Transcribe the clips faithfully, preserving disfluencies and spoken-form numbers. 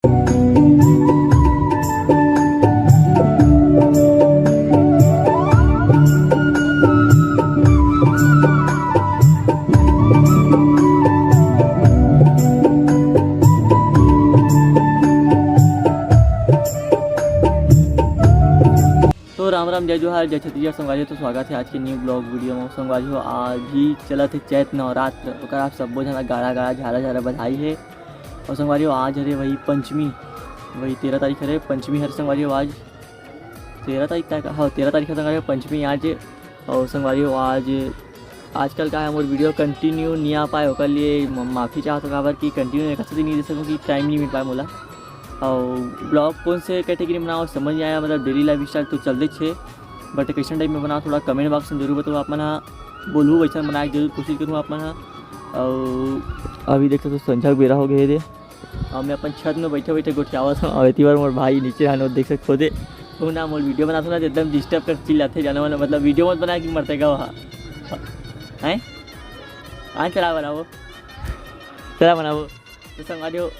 तो राम राम, जय जोहार, जय छत्तीसगढ़ संगवारी हो। तो स्वागत है आज के न्यू ब्लॉग वीडियो में। संगवारी हो, आज ही चलत है चैत नवरात्र, ओकर आप सब्बो झन ला गाड़ा गाड़ा झारा झारा बधाई है। और संगवारी हो, आज हरे वही पंचमी, वही तेरह तारीख हरे, पंचमी हरे संगवारी हो आज। तेरह तारीख तक, हाँ, तेरह तारीख है संगवारी हो, पंचमी आज। और संगवारी हो, आज आजकल का है मोर वीडियो कंटिन्यू नहीं आ पाए, ओकर लिए म-, माफ़ी चाहत हूँ, काबर कि कंटिन्यू एक दिन नहीं दे सकूँ कि टाइम नहीं मिल पाए मोला। और ब्लॉग कौन से कैटेगरी में बनाओ समझ नहीं आया, मतलब डेली लाइफ स्टाइल तो चलते छे, बट कैसन टाइप में बनाओ थोड़ा कमेंट बॉक्स में जरूर बताओ आप मन हा, बोलहू वैसन बनाए के जरूर कोशिश करूँ आप मन हा। और अभी देख सकते हो संझा के बेरा हो गए रे, और मैं अपन छत में बैठे बैठे गोठियावत हूँ, और इतनी बार मोर भाई नीचे रहने देख सकते हो दे, वो ना मोर वीडियो बनाते ना तो एकदम डिस्टर्ब कर चिल्लाते जाने वाला, मतलब वीडियो मत बना कि मरते का वहाँ हैं, आज चला बनाओ, चला बनाओ। तो संगवारी हो,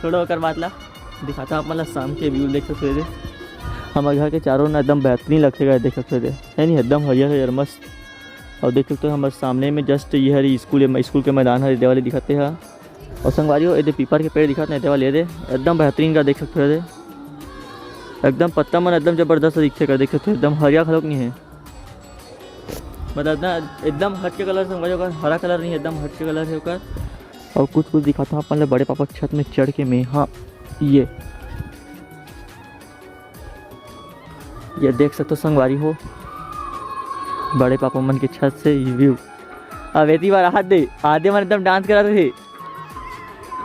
छोड़ो ओकर बात ला, दिखाता हूँ आप मन ला शाम के व्यू देख सकते हो। हमारे घर के चारों ना एकदम बेहतरीन लगते हैं, देख सकते हो, है नहीं, एकदम हरियर हरियर मस्त। और देख सकते हो हमारे सामने में जस्ट ये हरी स्कूल है, स्कूल के मैदान हरे, दे वाले दिखाते हैं। और संगवारी हो, ये दे पीपर के पेड़ दिखाते हैं, दे वाले, ये दे एकदम बेहतरीन का देख सकते हो, ये दे एकदम पत्ता मन एकदम जबरदस्त दिखते का, देख सकते हो, एकदम हरिया घलोक नहीं है, मतलब ना एकदम हट के कलर संगवारी हो, हरा कलर नहीं है, एकदम हट के कलर है ओकर। और कुछ कुछ दिखाता हूँ अपन ला बड़े पापा छत में चढ़ के मैं। हाँ, ये ये देख सकते हो संगवारी हो, बड़े पापा मन के छत से ये व्यू। अब एती बार हाथ दे, आधे मन एकदम डांस करत थे।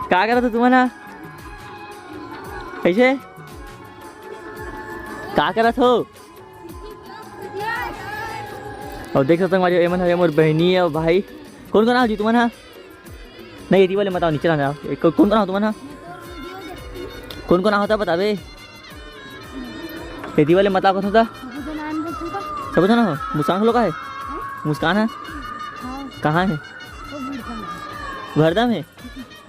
का करत हो तुमन हा? कैसे? का करत हो? और देख सकते हो संगवारी हो, एमन हवे मोर बहिनी और भाई। कौन कौन आओ जी तुमन हा? नहीं, एती वाले मत आओ, नीचे रहना। एक कौन कौन आओ तुमन हा? कौन कौन आओ होता बताबे? एती वाले मत आओ, कौन होता? सबो झन हो? मुस्कान लोग है? मुस्कान है? हाँ। कहाँ है? वो भरदा में। भरदा में?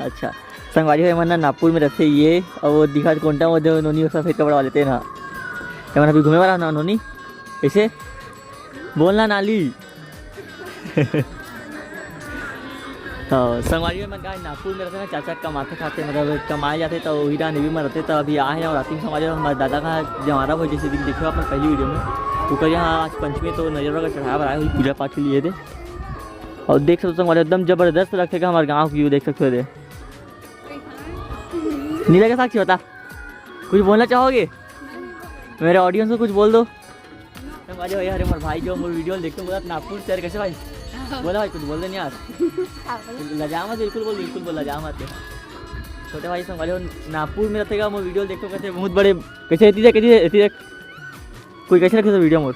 अच्छा। संगवारी हो, एमन ना नागपुर में रहते ये, और वो दिखा कोंटा वो जो नोनी सफेद कपड़ा वाले थे ना। एमन अभी घूमे वाला ना नोनी? ऐसे? बोलना नाली। तो संगवारी हो, मैं कहा नागपुर में रहते ना, चाचा कमाते खाते, मतलब कमाए जाते तो वही डांस में रहते, तो अभी आए हैं। और रात में संगवारी हो, हमारे दादा का जवारा हो, जैसे दिन देखे हो अपन पहली वीडियो में, ओकर यहाँ आज पंचमी तो नरियर का चढ़ावा आए हुई पूजा पाठ के लिए थे। और देख सकते हो संगवारी, एकदम जबरदस्त लगते का हमारे गाँव की व्यू देख सकते हो रे। नहीं लगे साक्षी, बता, कुछ बोलना चाहोगे? मेरे ऑडियंस को कुछ बोल दो। अरे भाई, अरे मोर भाई जो मोर वीडियो देखते बोला नागपुर से, कैसे भाई? बोला भाई, कुछ बोल दे नहीं यार। लजा मत, बिल्कुल बोल, बिल्कुल बोल, लजा मत। छोटे भाई संग वाले नागपुर में रहते का, मोर वीडियो देखते कैसे बहुत बड़े, कैसे रहती है, कैसी रहती है? कोई कैसे रखे तो वीडियो मोर?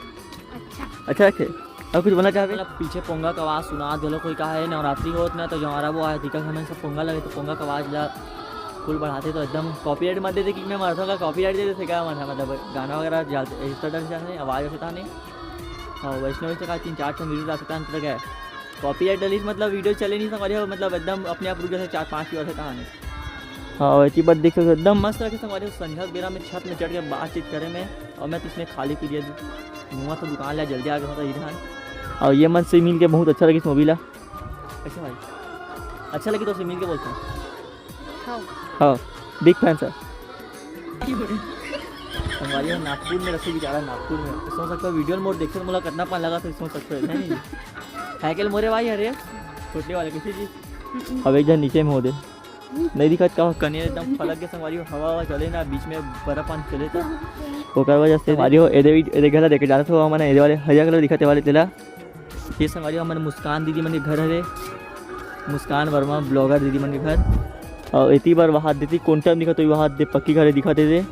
अच्छा। अच्छा रखे। और कुछ बोलना चाहबे? मतलब पीछे पोंगा का आवाज सुना, जो लोग कोई कहा है नवरात्रि होत ना तो जवारा वो आए, दिखा हमें सब पोंगा लगे तो पोंगा का आवाज ला फुल बढ़ाते तो एकदम कॉपीराइट मत देते कि मैं मरता का कॉपीराइट दे देते क्या मन है, मतलब गाना वगैरह जाते, इस तरह से नहीं, आवाज ऐसे था नहीं। हाँ, वैष्णवी से कहा तीन चार सौ म्यूजिक ला सकता है, अंतर क्या है? कॉपीराइट डली मतलब वीडियो चले नहीं संगवारी हो, मतलब एकदम अपने आप रुक जाते चार पाँच व्यूअर है कहाँ नहीं। हाँ, वैसी बात देख सकते हो, एकदम मस्त रखे संगवारी हो, संझा के बेरा में छत में चढ़ के बातचीत करे में, और मैं तो इसमें खाली पीरियड मुआ तो दुकान ला जल्दी आ गया था इधर। और ये मन से मिल के बहुत अच्छा लगी मूवी ला। कैसे भाई? अच्छा लगी तो से मिल के बोलता हूँ। हाँ। हाँ, बिग फैन सर। संगवारी हो नागपुर में रसी बेचारा नागपुर में। तो सोच सकते हो वीडियो मोर देखे तो मोला कितना पान लगा था, सोच सकते हो, है नहीं? है के मोरे भाई, अरे छोटे वाले किसी जी। अब एक जन नीचे में हो दे। नहीं दिखत का कने एकदम फलक के संगवारी हो, हवा हवा चले ना, बीच में बर्फ पान चले तो ओकर वजह से संगवारी हो, एदे भी, एदे घर देखे जाना तो मैंने एदे वाले हरिया कलर दिखाते वाले तेला। ये संगवारी हो, हमारे मुस्कान दीदी मन के घर हरे, मुस्कान वर्मा ब्लॉगर दीदी मन के घर। और इतनी बार वहाँ दीदी कौन टाइम दिखा तो वहाँ दे पक्की घर दिखा दे दे।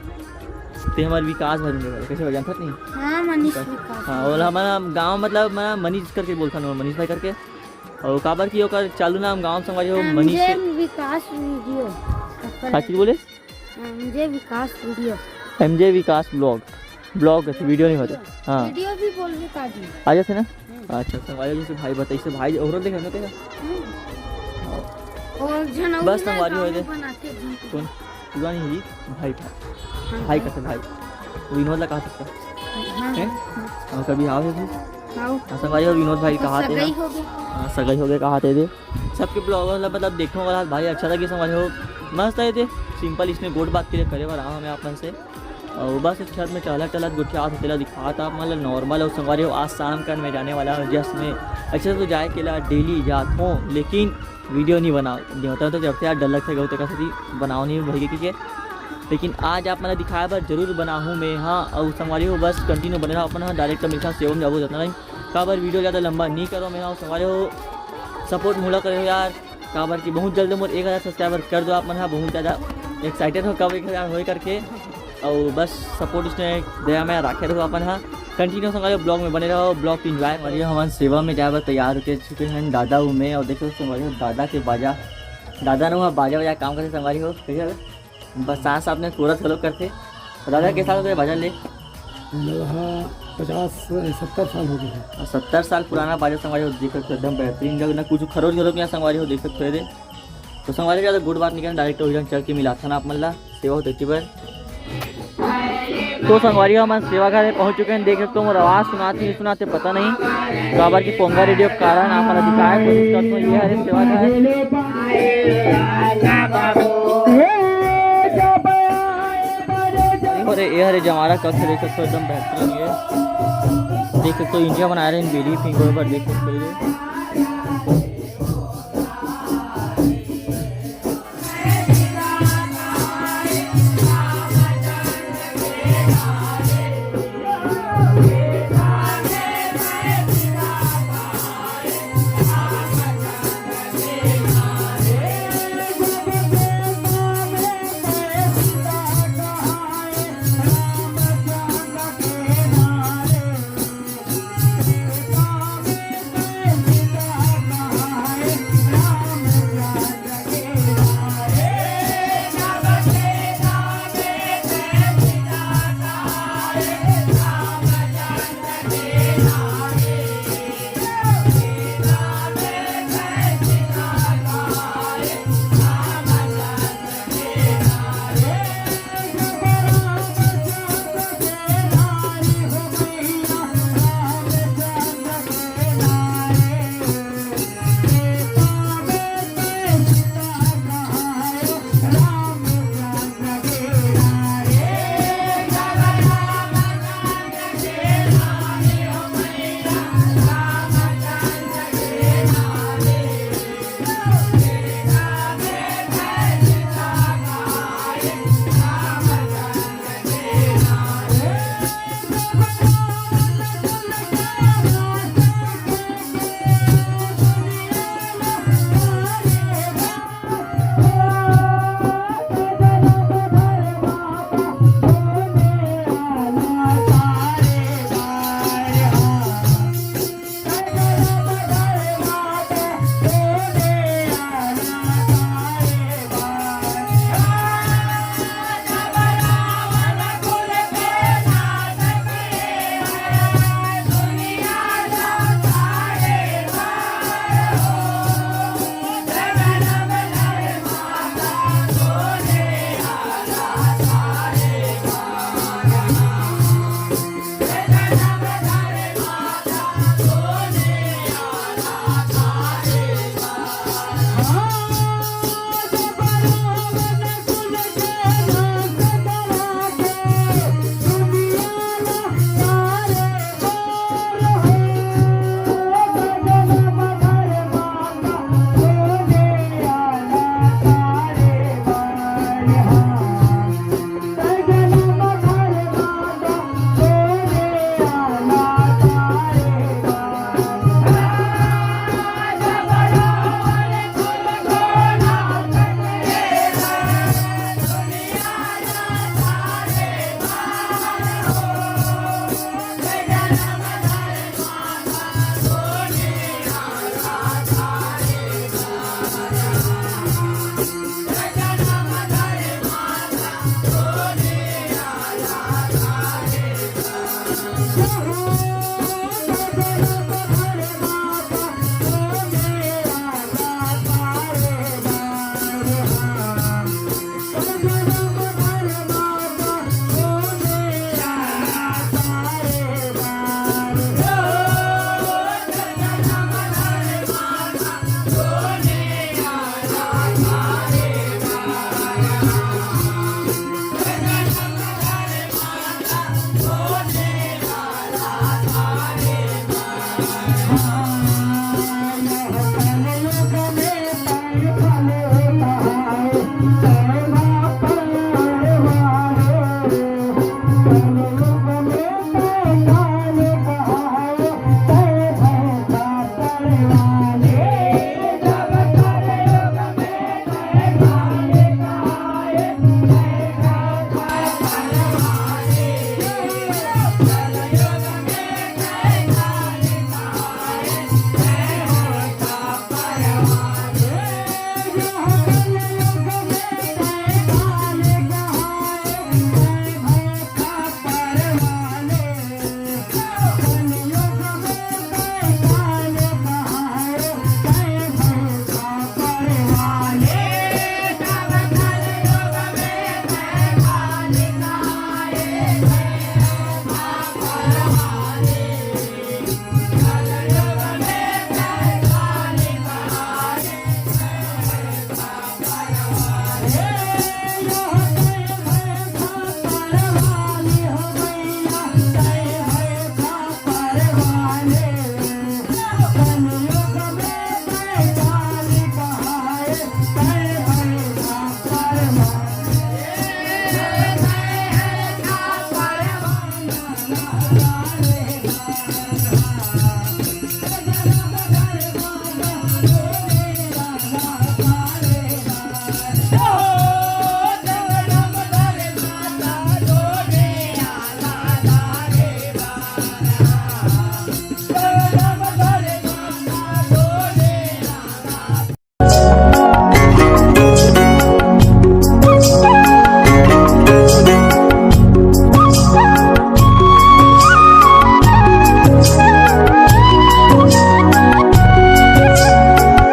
ते हमारे विकास भाई के घर कैसे हो जानता नहीं? हाँ, मनीष विकास। हाँ, और हमारा गाँव मतलब मैं मनीष करके बोलता ना, मनीष भाई करके। और काबर की ओकर चालू नाम गाँव संगवारी हो मनीष। एमजे विकास वीडियो। हाँ, की बोले? एमजे विकास वीडियो। एमजे विकास ब्लॉग। ब्लॉग है, वीडियो नहीं होते। हाँ। वीडियो भी बोल रहे काजी। आ जाते ना? हम्म। अच्छा, संगवारी जैसे भाई बताइए, से भाई और देखे ना तेरा? हम्म। और जन और बस ना संगवारी हो गाँव जाए। बनाते हैं। कौन? पूरा नहीं हुई, भाई था, भाई कथे भाई, विनोद ला कहा सकता है। और कभी आओ भी। हाँ, संगवारी हो, विनोद भाई कहा थे ना। हाँ, सगाई हो गए कहा थे। सबके ब्लॉग वाला मतलब देखने वाला भाई अच्छा था कि संगवारी हो, मस्त है थे। सिंपल इसने गोठ बात के लिए करे बर आया हूँ मैं आप मन से। और बस इस छत में टहलत टहलत गोठियात हे, तेला दिखात आप मतलब नॉर्मल। और संगवारी हो, आज शाम का मैं जाने वाला हूँ जस्ट में। अच्छा तो जाए के ला डेली जात हूँ, लेकिन वीडियो नहीं बना नहीं होता तो जब से यार डर लगता है, गलत का सही बनाओ नहीं भाई के। लेकिन आज आप मतलब दिखाए बर जरूर बना हूँ मैं। हाँ, और संगवारी हो बस कंटिन्यू बने रहो अपन। हाँ, डायरेक्ट मिलता सेवा में जाबो जितना टाइम। काबर वीडियो ज़्यादा लंबा नहीं करो मैं। हाँ, संगवारी हो सपोर्ट मोला करे हो यार, काबर कि बहुत जल्द मोर एक हज़ार सब्सक्राइबर कर दो आप मन। हाँ, बहुत ज़्यादा एक्साइटेड हो कब एक हज़ार होए करके। और बस सपोर्ट इसने दया में राखे रहो अपन। हाँ, कंटिन्यू संगवारी ब्लॉग में बने रहो, ब्लॉग को एंजॉय करिए। हमन सेवा में जाए बर तैयार होके चुके हैं दादा हूँ मैं। और देखो संगवारी हो दादा के बाजा, दादा ने वहाँ बाजा बाजा काम करते संगवारी हो। कैसे बस साथ साथ में पूरा घलो करथे। दादा के साल हो गए बाजा ले? हाँ, पचास सत्तर साल हो गए हैं। सत्तर साल पुराना बाजा संगवारी हो, देख सकते हो एकदम बेहतरीन जगह ना, कुछ खरोच घलो के यहाँ संगवारी हो देख सकते हो। तो संगवारी ज़्यादा गुड बात नहीं करना, डायरेक्ट वही चल के मिलाथन आप मन ला सेवा होते बर। तो संगवारी हो, हमन सेवा घर पहुंच चुके हैं। देख सकते हो मोर आवाज सुनाते नहीं सुनाते पता नहीं, काबर कि पोंगा रेडियो के कारण आप मन ला दिखाए कोशिश करते हो। ये हरे सेवा घर। अरे ये हरे जमारा कक्ष देख सकते हो, एकदम बेहतरीन ये। देख सकते हो इंडिया बनाए रहे बेली फिंगर पर, देख सकते हो ये।